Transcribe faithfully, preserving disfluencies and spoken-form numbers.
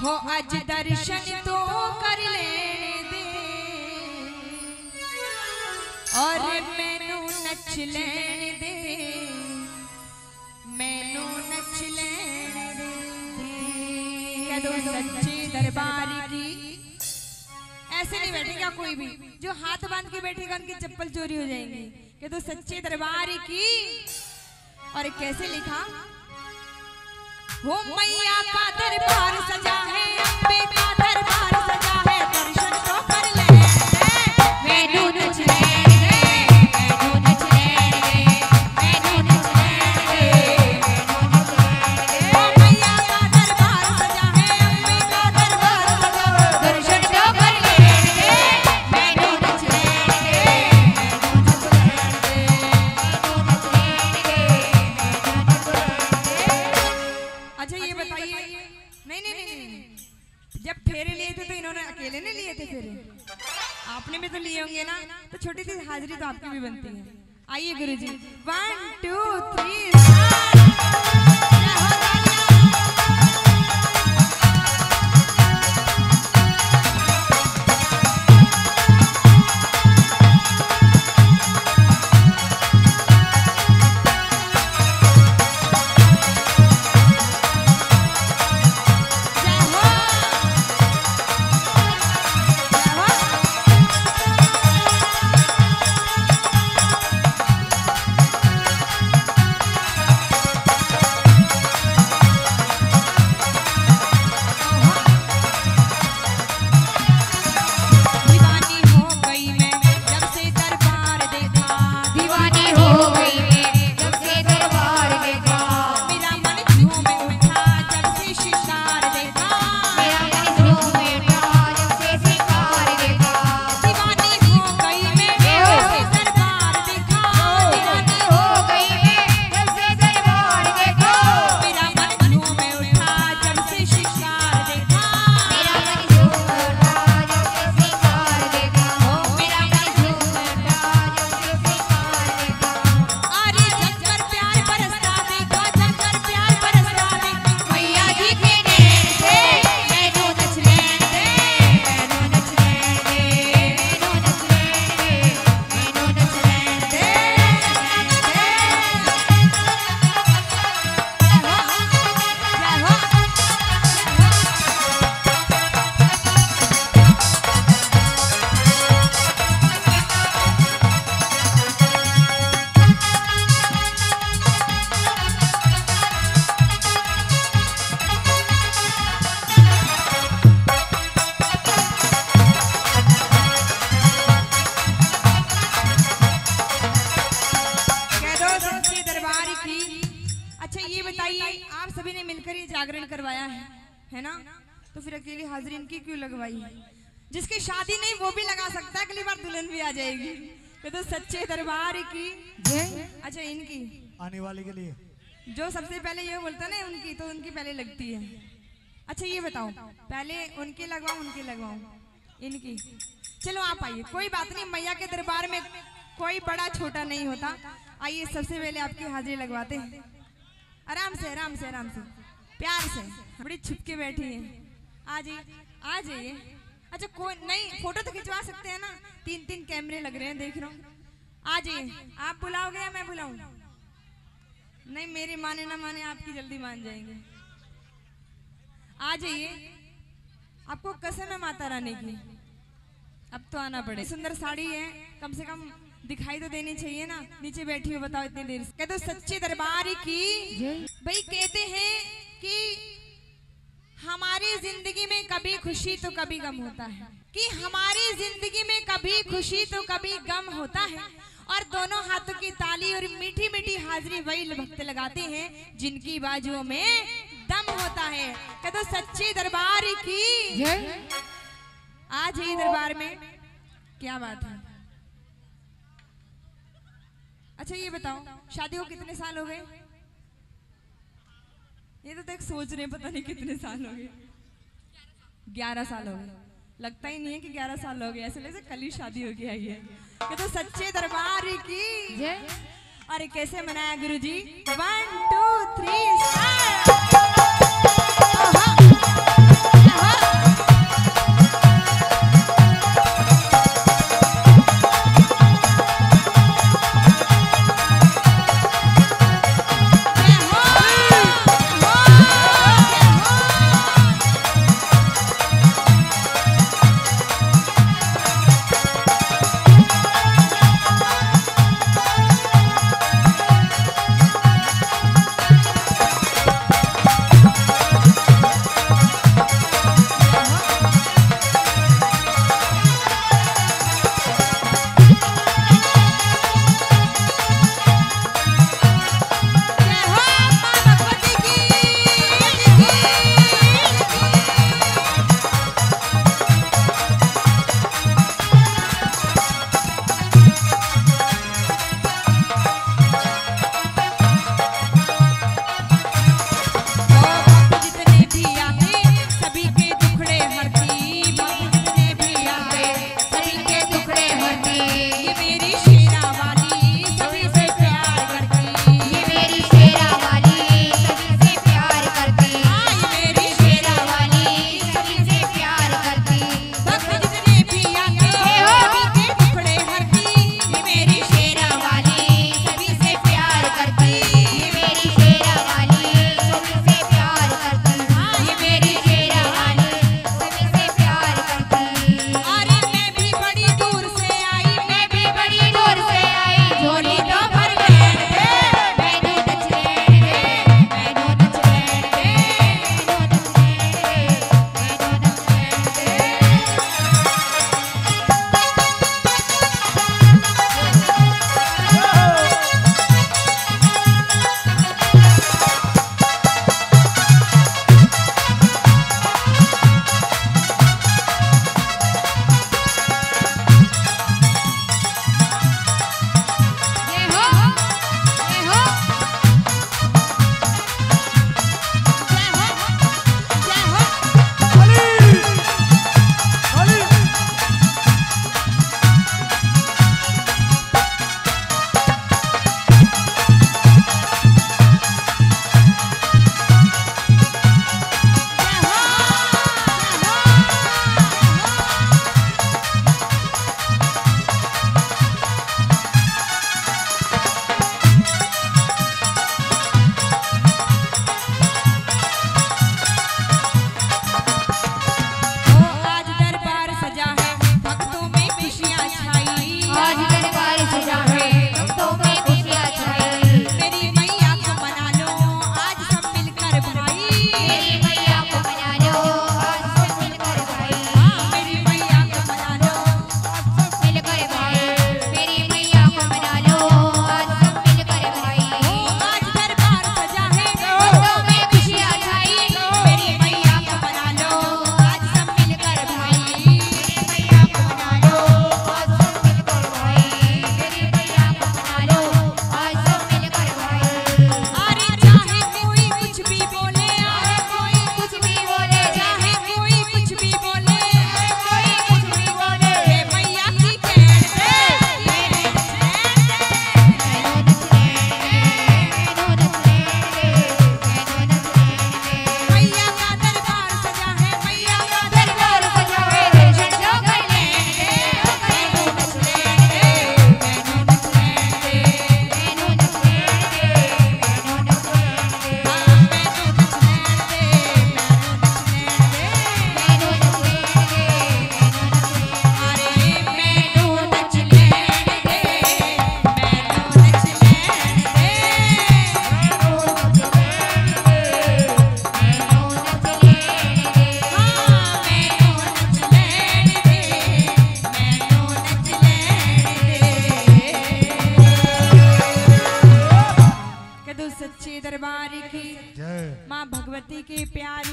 ओ आज दर्शन तो कर लेने दे, और मैनू नच लेने दे, मैनू नच लेने दे। कह दो सच्चे दरबार की। ऐसे नहीं बैठेगा कोई भी। जो हाथ बांध के बैठेगा, उनकी चप्पल चोरी हो जाएंगी। कह दो सच्चे दरबार की। और कैसे लिखा? हो मैया का दरबार सजा है, अम्बे का दरबार सजा है, दर्शन तो कर ले। मैनू नच ले, मैनू नच ले, मैनू नच ले। ओ मैया का दरबार सजा है, अम्बे का दरबार सजा है, दर्शन तो कर ले। मैनू नच ले, मैनू नच ले। अच्छा, ये बताइए, नहीं, नहीं, नहीं, नहीं, नहीं। जब फेरे लिए थे तो इन्होंने अकेले नहीं लिए थे फेरे, आपने भी तो लिए होंगे ना। तो छोटी सी हाजिरी तो आपकी भी बनती है। आइए गुरुजी, वन, टू, थ्री, स्टार्ट। कह दो सच्चे दरबार की। अच्छा, ये बताइए, आप सभी ने मिलकर ये जागरण करवाया है, है ना? तो फिर अकेली हाजिरी इनकी क्यों लगवाई? जिसकी शादी नहीं, वो भी लगा सकता है, अगली बार दुल्हन भी आ जाएगी। कह दो सच्चे दरबार की। जय। अच्छा, इनकी आने वाले के लिए। जो सबसे पहले ये बोलता ना उनकी, तो उनकी पहले लगती है। अच्छा, ये बताओ, पहले उनकी लगवाऊं, उनकी लगवाऊं? इनकी। चलो, आप आइए, कोई बात नहीं, मैया के दरबार में कोई बड़ा छोटा नहीं होता। आइए, सबसे पहले आपकी हाजिरी लगवाते हैं। आराम से, आराम से, आराम से, प्यार से। बड़ी छुप के बैठी है। आ जाइए, आ जाइए। अच्छा, कोई नहीं, फोटो तो खिंचवा सकते हैं ना, तीन तीन कैमरे लग रहे हैं, देख रहा हूँ। आ जाइए, आप बुलाओगे या मैं बुलाऊं? नहीं, मेरी माने ना माने, आपकी जल्दी मान जाएंगे। आ जाइए, आपको कसम है माता रानी की, अब तो आना पड़े। सुंदर साड़ी है, कम से कम दिखाई तो देनी चाहिए ना। नीचे बैठी हो, बताओ इतनी देर से। कह दो सच्चे दरबार की। जय। भाई, कहते हैं कि हमारी जिंदगी में कभी खुशी तो कभी गम होता है, कि हमारी जिंदगी में कभी खुशी तो कभी गम होता है, और दोनों हाथों की ताली और मीठी मीठी हाजिरी वही भक्त लगाते हैं जिनकी बाजुओं में दम होता है। कह दो सच्चे दरबार की। जय। आ जाइए दरबार में, क्या बात है। अच्छा, ये बताओ, शादी को कितने साल हो गए? ये तो देख, सोच रहे हैं, पता नहीं कितने साल हो गए। ग्यारह साल हो गए। लगता ही नहीं है कि ग्यारह साल हो गए, ऐसे लगे कल ही शादी होके आई है। ये तो सच्चे दरबार की। जय। अरे, कैसे मनाया गुरुजी? One, two, three, start. आज दरबार सजा है, भक्तों में खुशियाँ छाई। मेरी मैया को मना लो, आज सब मिलकर भाई। मेरी मैया को मना लो, आज सब मिलकर भाई। हाँ, मेरी मैया को मना लो, आज सब मिलकर भाई। मेरी मैया को मना लो, आज सब मिलकर भाई। आज दरबार सजा है, भक्तों में खुशियाँ छाई। मेरी मैया को मना लो, आज सब मिलकर भाई। मेरी मैया को मना लो, आज सब मिलकर भाई। मेरी मैया को मना लो, आज सब मिलकर भाई। अरे चाहे कोई कुछ भी बोले, चाहे कोई कुछ भी बोले, चाहे कोई कुछ भी बोले, चाहे कोई कुछ भी बोले, ये मैया की कहर दे, ये मैया का दरबार सजा है, मैया का दरबार सजा है, दर्शन जो कर लेंगे, कदों सच्चे दरबार की जय। माँ भगवती के प्यार